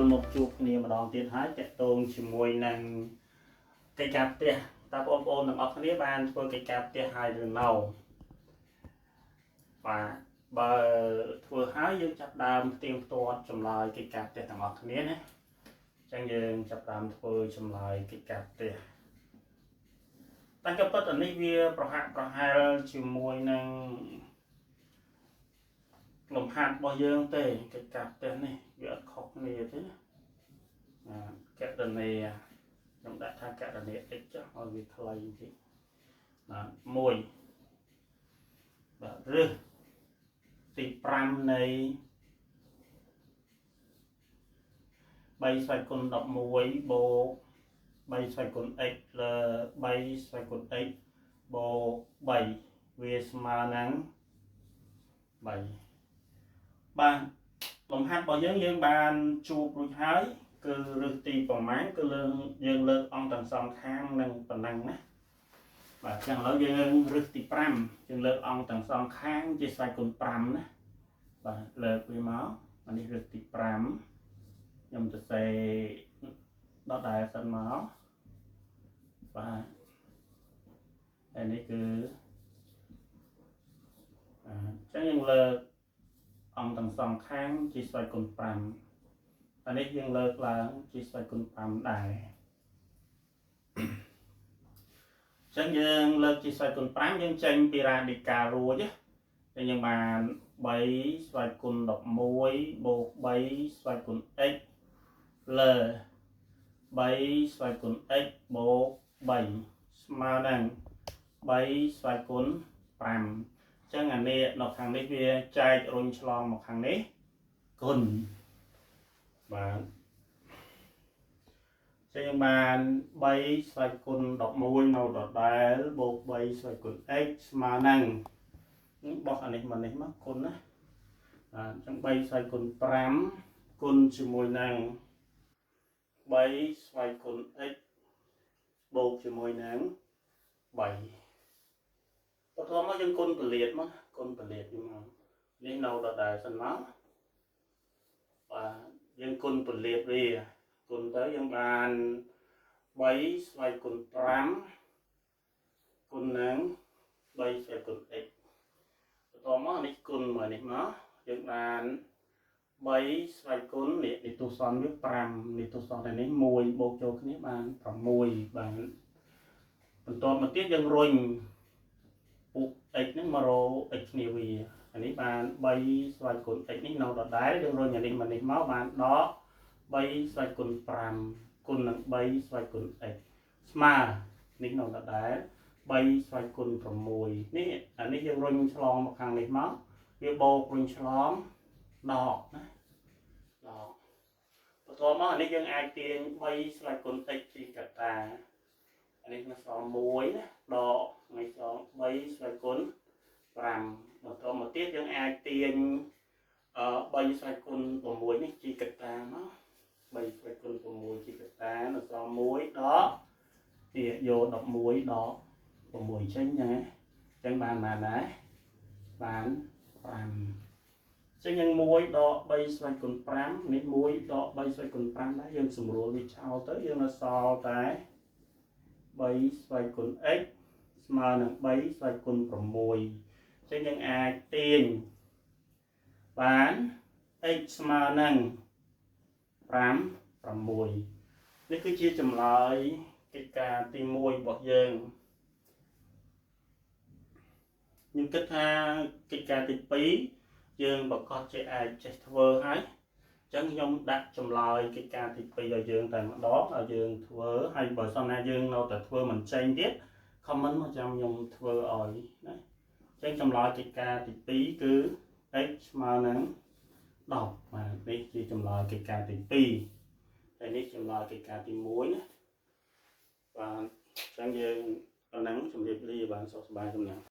លមកជួបគ្នាម្ដងទៀតហើយតកតងជាមួយនឹងកិច្ចការផ្ទះតើបងប្អូនទាំងអស់គ្នាបានធ្វើកិច្ចការផ្ទះហើយឬនៅបាទបើធ្វើហើយយើងចាប់ដើមផ្ទៀងផ្ទាត់ចម្លើយកិច្ចការផ្ទះទាំងអស់គ្នាណាអញ្ចឹងយើងចាប់ដើមធ្វើចម្លើយកិច្ចការផ្ទះតែក៏ពិតអានេះវាប្រហាក់ប្រហែលជាមួយនឹងលំហាត់របស់យើងទេកិច្ចការផ្ទះនេះវាអត់ខុសគ្នាទេណាកណនីខ្ញុំដាក់ថាកណនី x ចុះឲ្យវាខ្លីបន្តិចបាទ1បាទឬទី5នៃ3ស្វ័យគុណ11បូក3ស្វ័យគុណ x លើ3ស្វ័យគុណ x បូក3វាស្មើនឹង3បាទលំហាត់របស់យើងយើងបានជួបរួចហើយគឺរឹសទីប្រមាណគឺលើយើងលើកអង្គទាំងសងខាងនឹងប៉ុណ្ណឹងណាបាទអញ្ចឹងឥឡូវយើងរឹសទី5យើងលើកអង្គទាំងសងខាងជាស្វ័យគុណ5ណាបាទលើកវាមកអានេះរឹសទី5ខ្ញុំទៅសេដដែលសិនមកបាទហើយនេះគឺអញ្ចឹងយើងលើកអង្គទាំងសងខាងជាស្វ័យគុណ5អានេះយើងលើកឡើងជាស្វ័យគុណ5ដែរអញ្ចឹងយើងលើកជាស្វ័យគុណ5យើងចេញពីរ៉ាឌីកាល់រួចណាយើងបាន3ស្វ័យគុណ11បូក3ស្វ័យគុណ x លើ3ស្វ័យគុណ x បូក3ស្មើនឹង3ស្វ័យគុណ5អញ្ចឹងអានេះនៅខាងនេះវាចែករុញឆ្លងមកខាងនេះគុណបាទចឹងយើងបាន3ស្វ័យគុណ11នៅដដែលបូក3ស្វ័យគុណ x ស្មើនឹងបោះអានេះមកនេះមកគុណណាបាទអញ្ចឹង3ស្វ័យគុណ5គុណជាមួយនឹង3ស្វ័យគុណ x បូកជាមួយនឹង3បន្ទាប់មកយើងគុណពលាតមកគុណពលាតនេះមកនេះនៅដដែលសិនមកបាទយើងគុណពលាតវាគុណទៅយើងបាន3ស្វ័យគុណ5គុណនឹង3ស្វ័យគុណ x បន្ទាប់មកនេះគុណមកនេះមកយើងបាន3ស្វ័យគុណនេះនេះទសន្នវា5នេះទសន្ននេះ1បូកចូលគ្នាបាន6បាទបន្ទាប់មកទៀតយើងរុញពុក x ហ្នឹងមករក x គ្នាវាអានេះបាន3ស្វ័យគុណ x នេះនៅដដែលយើងរុញអានេះមកនេះមកបានដក3ស្វ័យគុណ5គុណនឹង3ស្វ័យគុណ x ស្មើនេះនៅដដែល3ស្វ័យគុណ6នេះអានេះយើងរុញឆ្លងមកខាងនេះមកវាបូករុញឆ្លងដកណាដកបន្ទាប់មកអានេះយើងអាចទាញ3ស្វ័យគុណ x ជាកតាអានេះនៅសល់1ណាដកថ្ងៃសល់3ស្វ័យគុណ5បន្ទាប់មកទៀតយើងអាចទាញ3ស្វ័យគុណ6នេះជាកតាមក3ស្វ័យគុណ6ជាកតានៅសល់1ដកទៀតយក11ដក6ចេញចឹងណាចឹងបានប៉ុន្មានដែរបាន5ចឹងយើង1ដក3ស្វ័យគុណ5នេះ1ដក3ស្វ័យគុណ5ដែរយើងសម្រួលវាចោលទៅយើងនៅសល់តែ3ស្វ័យគុណ x ស្មើនឹង3ស្វ័យគុណ6ចឹងយើងអាចទាញបាន x ស្មើនឹង5 6នេះគឺជាចម្លើយកិច្ចការទី1របស់យើងខ្ញុំគិតថាកិច្ចការទី2យើងប្រកាសជាអាចចេះធ្វើហើយអញ្ចឹងខ្ញុំដាក់ចម្លើយកិច្ចការទី2ឲ្យយើងតែម្ដងឲ្យយើងធ្វើហើយបើសិនណាយើងនៅតែធ្វើមិនចេញទៀត comment មកចាំខ្ញុំធ្វើឲ្យណាអញ្ចឹងចម្លើយកិច្ចការទី2គឺ x ស្មើនឹង10បាទនេះជាចម្លើយកិច្ចការទី2ហើយនេះចម្លើយកិច្ចការទី1ណាបាទអញ្ចឹងយើងប៉ុណ្ណឹងជម្រាបលាបាទសុខសប្បាយសំណាង។